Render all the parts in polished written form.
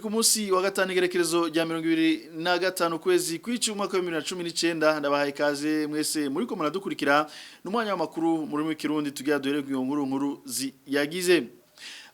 Turi ku munsi wa gatanu, igerekerezo rya 25 kwezi kw'icumi, umwaka wa 2019. Ndabahaye ikaze mwese muriko muradukurikira n'umwanya w'amakuru muri mu Kirundi. Tugira duhere ku nkuru nkuru ziyagize.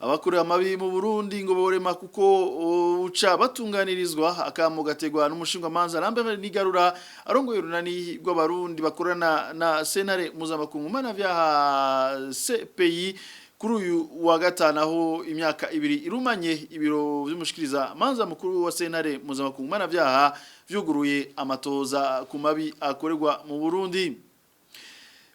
Abakorewe amabi mu Burundi ngo borema kuko uca batunganirizwa. Akamo gategwa n'umushingwamanza Lambert Nigarura, arongoye urunani rw'Abarundi bakorana na sentare mpuzamakungu mpanavyaha CPI, kuri uyu wa gatanu, aho imyaka 2 irumanye ibiro vy'umushikiriza manza mukuru wa sentare mpuzamakungu mpanavyaha vyuguruye amatohoza ku mabi akorerwa mu Burundi.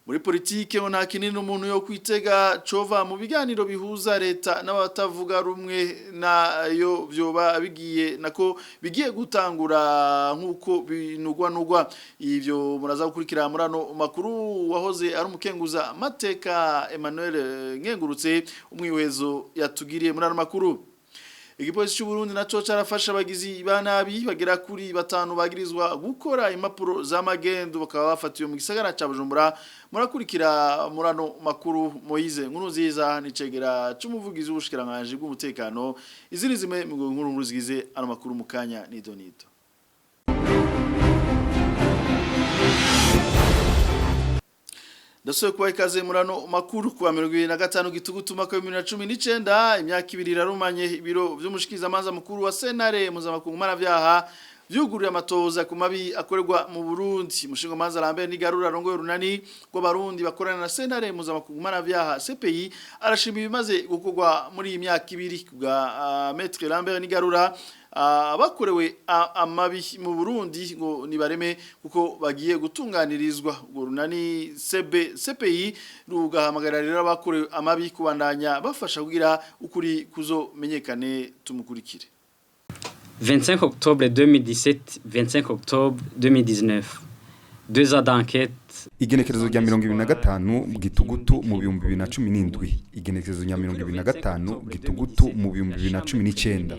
Muri politike, ngo nta kinini umuntu yo kwitega cova mu biganiro bihuza leta n'abatavuga rumwe nayo vyoba bigiye nako bigiye gutangura nkuko binugwa nugwa. Ivyo muraza gukurikira muri ano makuru. Wahoze ari umukenguza mateka Emmanuel Nkengurutse, umwihwezo yatugiriye muri ano makuru. Igipolisi cy'u Burundi naco carafasha abagizi ba nabi bagera kuri batanu bagirizwa gukora impapuro z'amagendo, bakaba bafatiwe mu gisagara ca Bujumbura. Murakurikira murano makuru Moise Nkurunziza nicegera c'umuvugizi w'ubushikiranganje bw'umutekano. Izindi zimwe mu nkuru nkuru zigize ano makuru mukanya nido nido. Ndasubiye kubaha ikaze murano makuru. Kuwa 25 gitugutu mwaka wa 2019, imyaka 2 irarumanye ibiro vy'umushikirizamanza mukuru wa sentare mpuzamakungu mpanavyaha vyugururiye amatohoza ku mabi akorerwa mu Burundi. Umushingamanza Lambert Nigarura, arongoye urunani rw'Abarundi bakorana na sentare mpuzamakungu mpanavyaha CPI, arashima ibimaze gukorwa muri iyi myaka 2. Bwa Maître Lambert Nigarura, abakorewe amabi mu Burundi ngo nibareme kuko bagiye gutunganirizwa. Ubwo runani CB CPI rugahamagarira rero abakorewe amabi kubandanya bafasha kugira ukuri kuzomenyekane. Tumukurikire. 25 octobre 2017, 25 octobre 2019. 2 ans d'enquête. Igenekerezo rya 25 gitugutu mu 2017, igenekerezo rya 25 gitugutu mu 2019,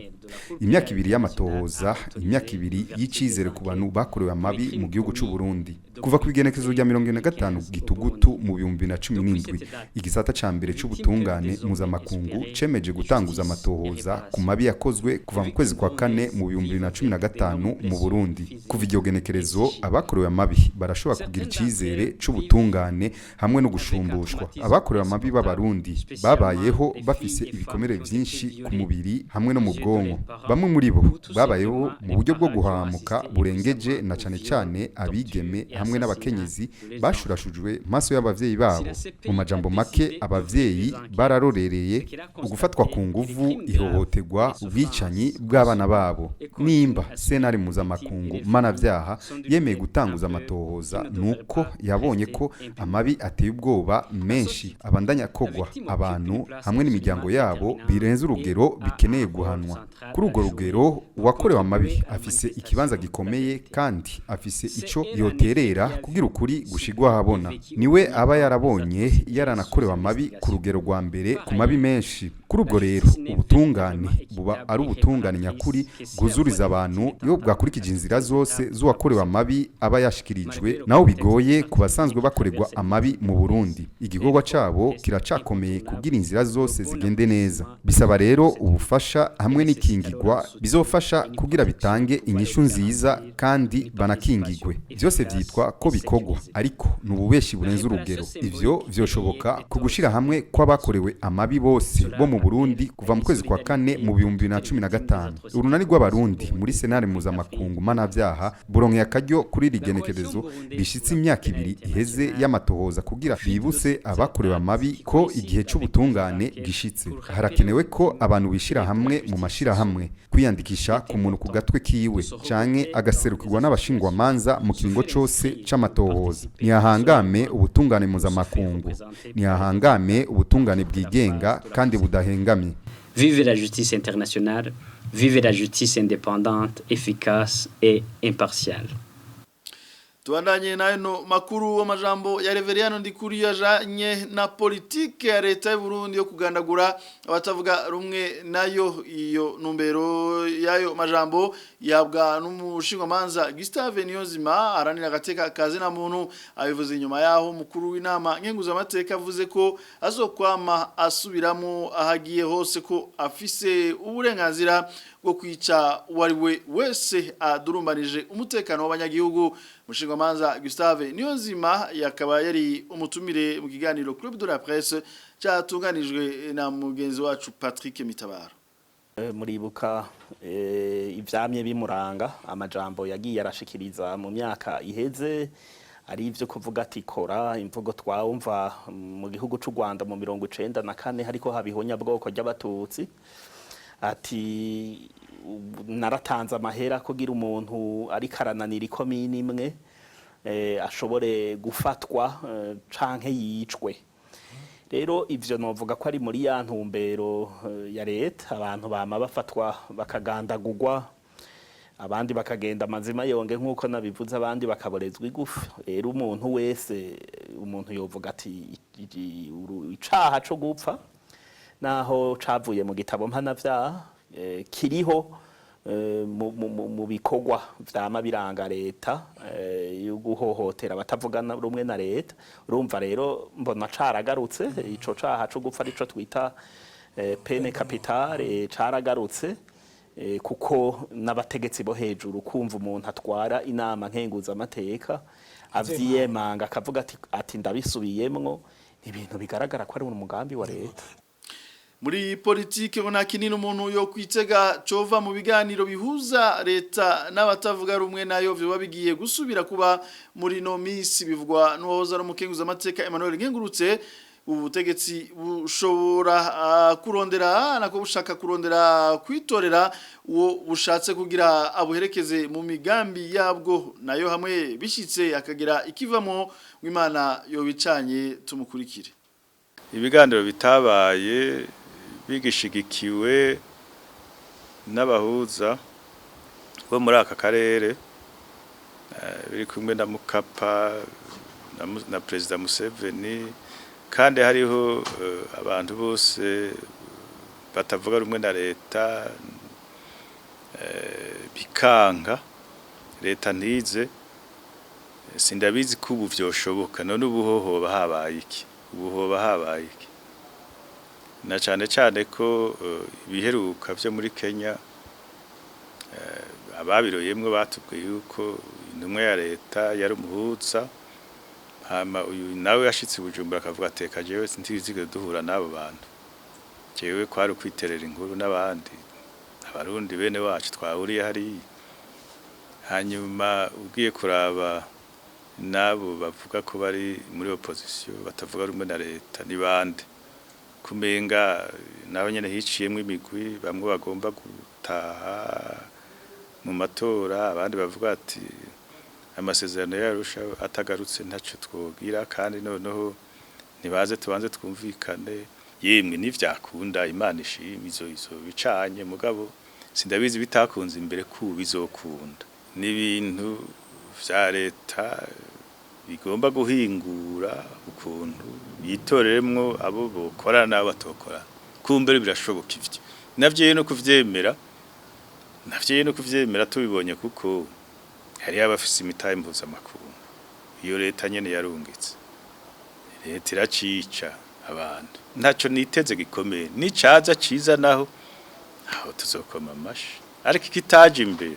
imyaka 2 y'amatohoza, imyaka 2 y'icizere ku bantu bakorewe amabi mu gihugu c'u Burundi. Kuva ku igenekerezo rya 25 gitugutu mu 2017, igisata ca mbere c'ubutungane mpuzamakungu cemeje gutanguza amatohoza ku mabi yakozwe kuva mu kwezi kwa kane mu 2015 mu Burundi. Kuva iryo genekerezo, abakorewe amabi barashobora kugira icizere c'ubutungane hamwe no gushumbushwa. Abakorewe amabi b'Abarundi babayeho bafise ibikomere vyinshi ku mubiri hamwe no mu bwonko. Bamwe muri bo babayeho mu buryo bwo guhamuka burengeje, na cane cane abigeme hamwe n'abakenyezi bashurashujwe maso y'abavyeyi babo. Mu majambo make, abavyeyi bararorereye ugufatwa ku nguvu, ihohoterwa, ubwicanyi bw'abana babo. Nimba sentare mpuzamakungu mpanavyaha yemeye gutanguza amatohoza, nuko yabonye ko amabi ateye ubwoba menshi abandanya kogwa abantu hamwe n'imiryango yabo birenze urugero bikeneye guhanwa. Kuri urwo rugero, uwakorewe amabi afise ikibanza gikomeye kandi afise ico yoterera kugira ukuri gushigwa ahabona. Niwe aba yarabonye, yaranakorewe amabi ku rugero rwa mbere ku mabi menshi. Kuri ubwo rero, ubutungane buba ari ubutungane nyakuri bwuzuriza abantu iyo bwakurikije inzira zose z'uwakorewe amabi aba yashikirijwe, naho bigoye ku basanzwe bakorerwa amabi mu Burundi. Igikorwa cabo kiracakomeye kugira inzira zose zigende neza. Bisaba rero ubufasha hamwe n'ikingigwa bizofasha kugira bitange inyishu nziza kandi banakingigwe. Byose vyitwa ko bikorwa, ariko ni ububeshi burenze urugero. Ivyo vyoshoboka ku gushira hamwe kw'abakorewe amabi bose bo mu Burundi kuva mu kwezi kwa kane mu 2015. Urunani rw'Abarundi muri sentare mpuzamakungu mpanavyaha buronkeye akaryo kuri iri genekerezo rishitse imyaka 2 iheze y'amatohoza kugira bibutse abakorewe amabi ko igihe c'ubutungane gishitse. Harakenewe ko abantu bishira hamwe mu mashirahamwe, kwiyandikisha ku muntu ku gatwe kiwe canke agaserukirwa n'abashingwamanza mu kiringo cose c'amatohoza. Ntihahangame ubutungane mpuzamakungu, ntihahangame ubutungane bwigenga kandi budahengamye. Vive la justice internationale, vive la justice indépendante, efficace et impartiale. Tubandanye nayo makuru. Amajambo ya Reveriyano Ndikuri yajanye na politike ya leta y'u Burundi yo kugandagura abatavuga rumwe nayo, iyo numbero yayo majambo yabwa n'umushingwamanza Gustave Niyonzima aranira agateka kazi na muntu. Abivuze inyuma yaho mukuru w'inama nkenguza amateka avuze ko azokwama asubiramo ahagiye hose ko afise uburenganzira. bwo kwica uwari we wese adurumbanije umutekano w'abanyagihugu. Mushingwamanza Gustave Niyonzima yakaba yari umutumire mu kiganiro Club de la Presse cyatunganijwe na mugenzi wacu Patrick Mitabaro. Muribuka ivyamye bimuranga, amajambo yagiye arashikiriza mu myaka iheze, ari ivyo kuvuga ati kora imvugo twawumva mu gihugu c'u Rwanda mu 94, hariko habihonya bwoko ry'abatutsi, ati naratanze amahera kugira umuntu ariko arananira ikomini imwe ashobore gufatwa canke yicwe. Rero ivyo novuga ko ari muri ya ntumbero ya leta. Abantu bama bafatwa bakagandagurwa, abandi bakagenda amazima yonge nk'uko nabivuze, abandi bakaborezwa igufa. Rero umuntu wese, umuntu yovuga ati icaha co gupfa, naho cavuye mu gitabo mpanavyaha, kiriho mu bikorwa vyama biranga leta yo guhohotera abatavuga rumwe na leta. Urumva rero mbona caragarutse ico caha co gupfa, arico twita peine capitale, caragarutse, kuko n'abategetsi bo hejuru, kumva umuntu atwara inama nkenguzamateka avyiyemanga akavuga ati ndabisubiyemwo, ibintu bigaragara ko ari umugambi wa leta. Muri politike, ngo nta kinini umuntu yo kwitega cova mu biganiro bihuza leta n'abatavuga rumwe nayo vyoba bigiye gusubira kuba muri no misi. Bivugwa n'uwahoze ari umukenguzamateka Emmanuel Nkengurutse. Ubutegetsi bushobora kurondera, nako bushaka kurondera kwitorera uwo bushatse kugira abuherekeze mu migambi yabwo, nayo hamwe bishitse akagira ikivamo, w'Imana yobicanye. Tumukurikire. Ibiganiro bitabaye bigishigikiwe n'abahuza bo muri aka karere, biri kumwe na Mukapa na Perezida Museveni, kandi hariho abantu bose batavuga rumwe na leta, bikanka leta ntize, sindabizi ko ubu vyoshoboka. None ubu ho hoba habaye iki? Ubu hoba habaye iki? Na cane cane ko ibiheruka vyo muri Kenya, ababiroyemwo batubwiye yuko intumwa ya leta yari umuhuza, hama uyu nawe yashitse i Bujumbura akavuga ati reka jewe ntizigeze duhura n'abo bantu, jewe kwari ukwiterera inkuru n'abandi abarundi bene wacu twahuriye hariya. Hanyuma ugiye kuraba n'abo bavuga ko bari muri opposition batavuga rumwe na leta ni bande? Kumenga naho nyene hiciyemwo imigwi, bamwe bagomba gutaha mu matora, abandi bavuga ati amasezerano yarusha atagarutse ntaco twogira, kandi noneho ntibaze tubanze twumvikane. Yemwe, nivyakunda Imana ishimwe, izo bicanye, mugabo sindabizi bitakunze imbere ku bizokunda. N'ibintu vya leta bigomba guhingura ukuntu yitoreremwo abo bokorana n'abo batokorana. Kumbere birashoboka ivyo navyo no kuvyemera, navyo no kuvyemera tubibonye, kuko hariyo abafise imitahe mpuzamakungu iyo leta nyene yarungitse. Leta iracica abantu, ntaco niteze gikomeye. Nicaza ciza naho aho tuzokoma amashi, ariko ikitaje imbere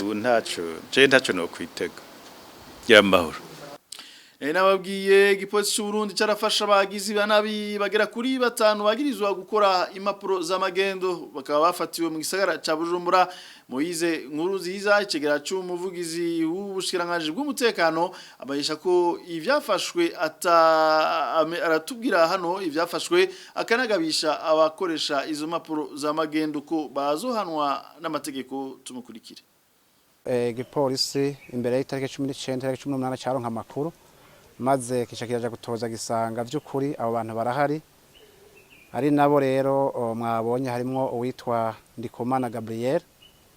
ubu ntaco, je ntaco no kwitega. Gira amahoro. Nababwiye, igipolisi cy'u Burundi carafasha abagizi ba nabi bagera kuri batanu bagirizwa gukora impapuro z'amagendo, bakaba bafatiwe mu gisagara ca Bujumbura. Moise Nkurunziza, icegera c'umuvugizi w'ubushikiranganji bw'umutekano, abayisha ko ivyafashwe ata aratubwira hano ivyafashwe, akanagabisha abakoresha izo mpapuro z'amagendo ko bazohanwa n'amategeko. Tumukurikire. Igipolisi imbere y'itariki 19, tariki 18 caronka amakuru, maze kica kiraja gutoza, gisanga vy'ukuri abo bantu barahari. Ari nabo rero mwabonye harimwo uwitwa Ndikumana Gabriel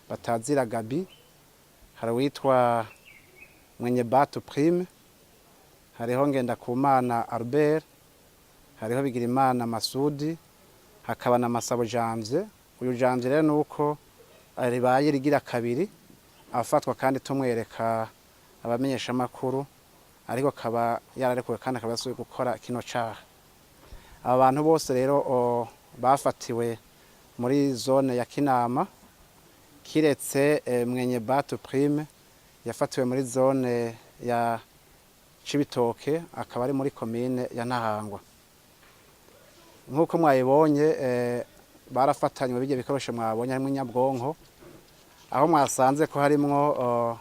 batazira Gabi, hari uwitwa Mwenyebatu Prime, hariho Ngendakumana Albert, hariho Bigirimana Masudi, hakaba na Masabo Janvier. Uyu Janvier rero nuko ribaye rigira kabiri afatwa, kandi tumwereka abamenyeshamakuru, ariko akaba yararekuwe kandi akaba yasubiye gukora kino caha. Aba bantu bose rero bafatiwe muri zone ya Kinama. Kiretse Mwenye Batu Prime yafatiwe muri zone ya Cibitoke, akaba ari muri komine ya Ntahangwa. Nk'uko mwayibonye, barafatanywe bijya bikoresho mwabonye, harimo inyabwonko, aho mwasanze ko harimwo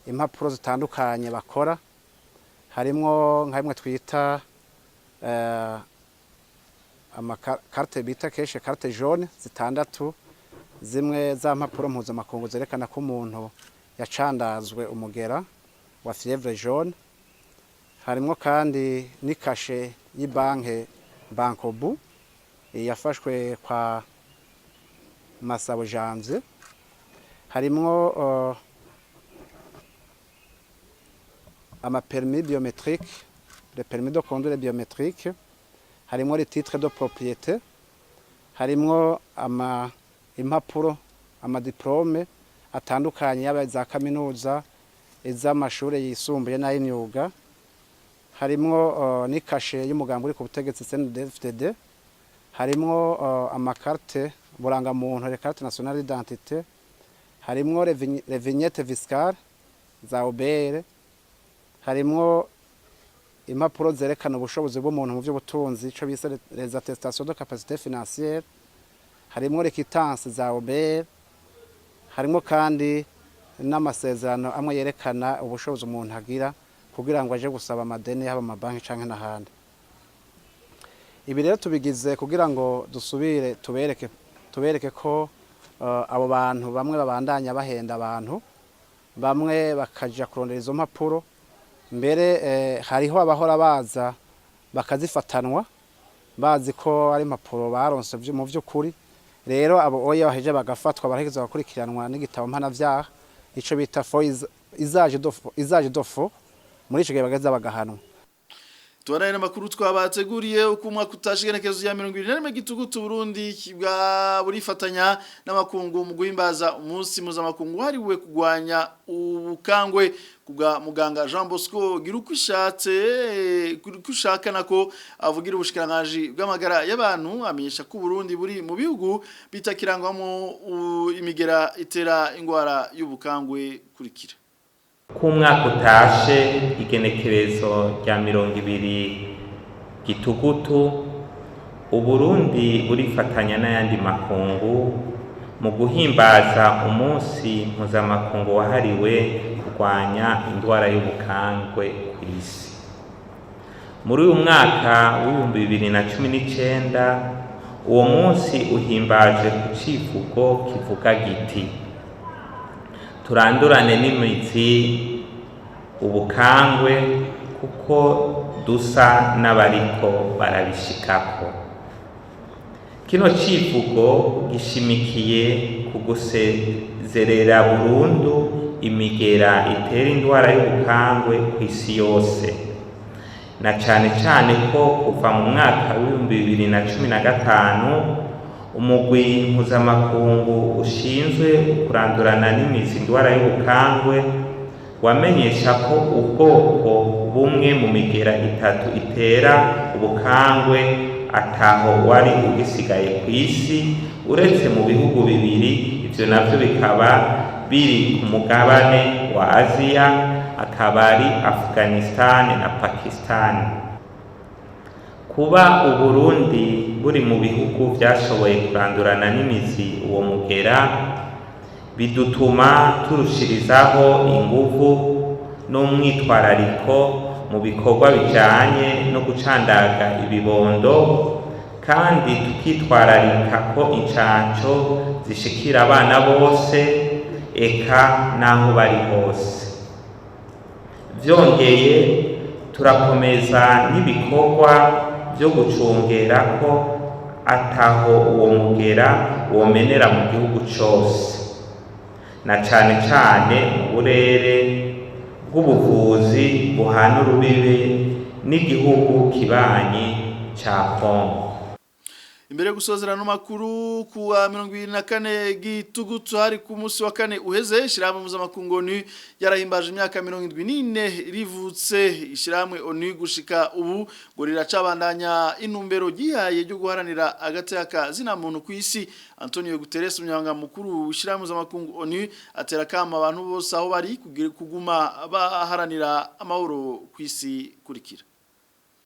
impapuro zitandukanye bakora, harimwo nka bimwe twita amakarte bita kenshi carte jaune zitandatu, zimwe za mpapuro mpuzamakungu zerekana ko umuntu yacandazwe umugera wa fièvre jaune. Harimwo kandi n'ikashe y'ibanke Bancobu yafashwe kwa Masabo Janvier. Harimwo amapermis biométrique, le permis de conduire biométrique, harimwo les titres de propriété, harimwo ama impapuro, amadiplome atandukanye, yaba za kaminuza, iz'amashure yisumbuye n'ay'imyuga. Harimwo n'ikashe y'umugambi uri ku butegetsi CNDD-FDD. Harimwo amakarte burangamuntu, les cartes nationales d'identité, harimwo les vignettes fiscales za OBR, harimwo impapuro zerekana ubushobozi bw'umuntu mu by'ubutunzi, ico bise les attestations de capacité financière, harimwo les quittances za OBR, harimwo kandi n'amasezerano amwe yerekana ubushobozi umuntu agira kugira ngo aje gusaba amadeni, yaba amabanki canke n'ahandi. Ibi rero tubigize kugira ngo dusubire tubereke ko abo bantu bamwe babandanya bahenda abantu, bamwe bakaja kurondera izo mpapuro. Mbere hariho abahora baza bakazifatanwa bazi ko ari impapuro baronse mu vy'ukuri. Rero abo oya baheje bagafatwa, baraheza bakurikiranwa n'igitabo mpanavyaha, ico bita faux, usage de faux. Muri ico gihe bagaheza bagahanwa. Tubanaye n'amakuru twabateguriye. Uko umwaka utashe, igenekerezo ya 21 gitugutu, Burundi bwa burifatanya n'amakungu mu guhimbaza umunsi mpuzamakungu wahariwe kugwanya ubukangwe. Kubwa muganga Jean Bosco Girukwishatse Girukwishaka, nako avugira ubushikiranganje bw'amagara y'abantu, amenyesha ko Burundi buri mu bihugu bitakirangwamo imigera itera ingwara y'ubukangwe. Kurikira. Ko umwaka utashe, igenekerezo rya 20 gitugutu, Uburundi burifatanya n'ayandi makungu mu guhimbaza umunsi mpuzamakungu wahariwe kurwanya indwara y'ubukangwe ku isi. Muri uyu mwaka w'2019, uwo munsi uhimbajwe ku civugo kivuga giti: "Turandurane n'imizi ubukangwe kuko dusa n'abariko barabishikako." Kino civugo gishimikiye ku gusezerera burundu imigera itera indwara y'ubukangwe ku isi yose, na cane cane ko kuva mu mwaka w'2015 umugwi mpuzamakungu ushinzwe kurandurana n'imizi indwara y'ubukangwe wamenyesha ko ubwoko bumwe mu migera itatu itera ubukangwe ataho wari ugisigaye ku isi, uretse mu bihugu bibiri, ivyo navyo bikaba biri ku mugabane wa Aziya, akaba ari Afghanistan na Pakistan. Kuba Uburundi buri mu bihugu vyashoboye kurandurana n'imizi uwo mugera bidutuma turushirizaho inguvu n'umwitwarariko mu bikorwa bijanye no gucandaga ibibondo, kandi tukitwararika ko incanco zishikira abana bose, eka n'aho bari hose. Vyongeye, turakomeza n'ibikorwa vyo gucungera ko ataho uwo mugera womenera mu gihugu cose, na cane cane mu burere bw'ubuvuzi buhana urubibe n'igihugu kibanyi ca Kongo. Imbere yo gusozera no makuru kuwa 24 gitugutu, hari ku munsi wa kane uheze, ishirahamwe mpuzamakungu ONU yarahimbaje imyaka 74 rivutse. Ishirahamwe ONU gushika ubu ngo riracabandanya intumbero gihaye ryo guharanira agateka zina muntu ku isi. Antonio Guterres, umunyamabanga mukuru w'ishirahamwe mpuzamakungu ONU, atera kama abantu bose aho bari kuguma baharanira amahoro ku isi. Kurikira.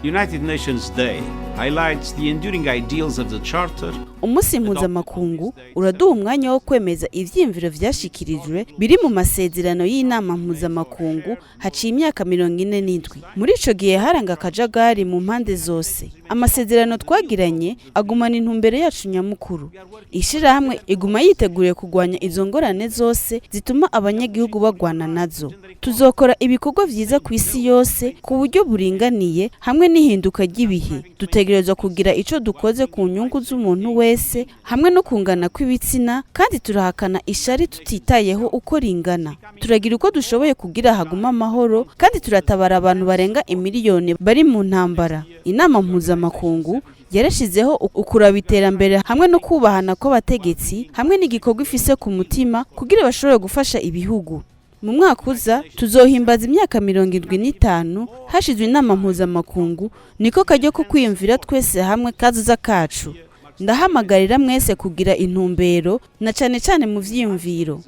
United Nations Day highlights the enduring ideals of the Charter. Umunsi mpuzamakungu uraduha umwanya wo kwemeza ivyiyumviro vyashikirijwe biri mu masezerano y'inama mpuzamakungu haciye imyaka 47. Muri ico gihe haranga akajagari mu mpande zose. Amasezerano twagiranye agumana intumbero yacu nyamukuru. Ishirahamwe iguma yiteguriye kurwanya izo ngorane zose zituma abanyagihugu bagwana nazo. Tuzokora ibikorwa vyiza ku isi yose ku buryo buringaniye hamwe n'ihinduka ry'ibihe. Dutegerezwa kugira ico dukoze ku nyungu z'umuntu wese hamwe no kungana kw'ibitsina, kandi turahakana ishari tutitayeho uko ringana. Turagira uko dushoboye kugira haguma amahoro, kandi turatabara abantu barenga imiliyoni bari mu ntambara. Inama mpuzamakungu yarashizeho ukuraba iterambere hamwe no kubahana kw'abategetsi hamwe n'igikorwa ifise ku mutima kugira bashobore gufasha ibihugu. Mu mwaka uza tuzohimbaza imyaka 75 hashizwe inama mpuzamakungu. Niko karyo ko kwiyumvira twese hamwe kazoza kacu. Ndahamagarira mwese kugira intumbero, na cane cane mu vyiyumviro.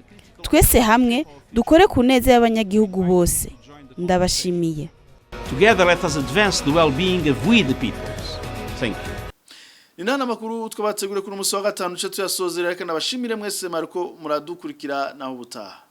Twese hamwe dukore ku neza y'abanyagihugu bose. Ndabashimiye. Together let us advance the well-being of we the peoples. Thank you. Inana makuru twabategure kuri musi wa gatanu ce tuyasozera, reka nabashimire mwese mariko muradukurikira. Naho ubutaha.